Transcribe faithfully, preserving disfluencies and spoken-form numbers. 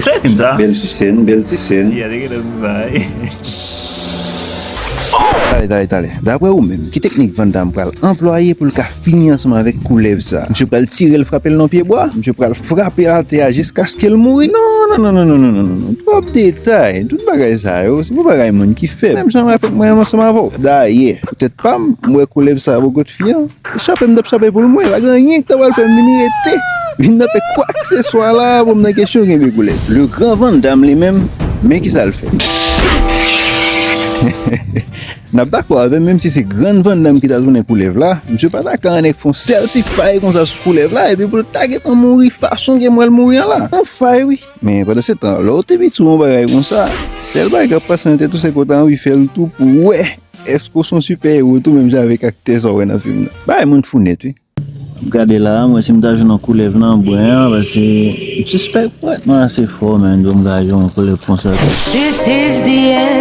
Sa e fim sa? Bèl ti sèn, bèl ti sèn. Ki a te gentan sou sa, wi. Tale, tale, tale. Daprè ou menm, ki teknik Van Damme pral anplwaye pou l ka fini ansanm avèk koulèv sa? Misye pral tire l, frape l nan pyebwa? Misye pral frape l atè a jiskaske l mouri? Non, non, non, non, non, non, non, non, non. Twòp detay. Tout bagay sa yo, se pou bagay moun ki fèb. Menm jan m ap fè mwen ansanm avè w. Dayè, poutèt pa m, m wè koulèv sa bò kot fi an. Chape m t ap chape pou l mwen, pa gen anyen ki ta pral fè m vin rete. Vin nan fè kwakseswa la pou m nan kesyon kenbe koulèv. Le Grand Van Damme li menm, men ki sa l fè. N ap dakò avè m, menm si se Grand Van Damme ki ta tounen koulèv la, misye pa ta ka annik fè yon sèl ti fay konsa sou koulèv la, epi pou l ta gentan mouri fason ke m wè l mouri an la. Yon fay, wi. Men pandan se tan, lè w te piti w yon bagay konsa, sèl bagay k ap pase nan tèt ou se ke w ta anvi fè l tou pou w wè èske w se yon sipè ewo tou menm jan avèk aktè sa w wè nan fim nan. Bagay moun fou nèt, wi. M gade la, m wè si m ta jwenn yon koulèv nan bwen an, paske m sispèk pwèt mwen ase fò, men, pou m ka jwenn yon koulèv konsa. This is the end.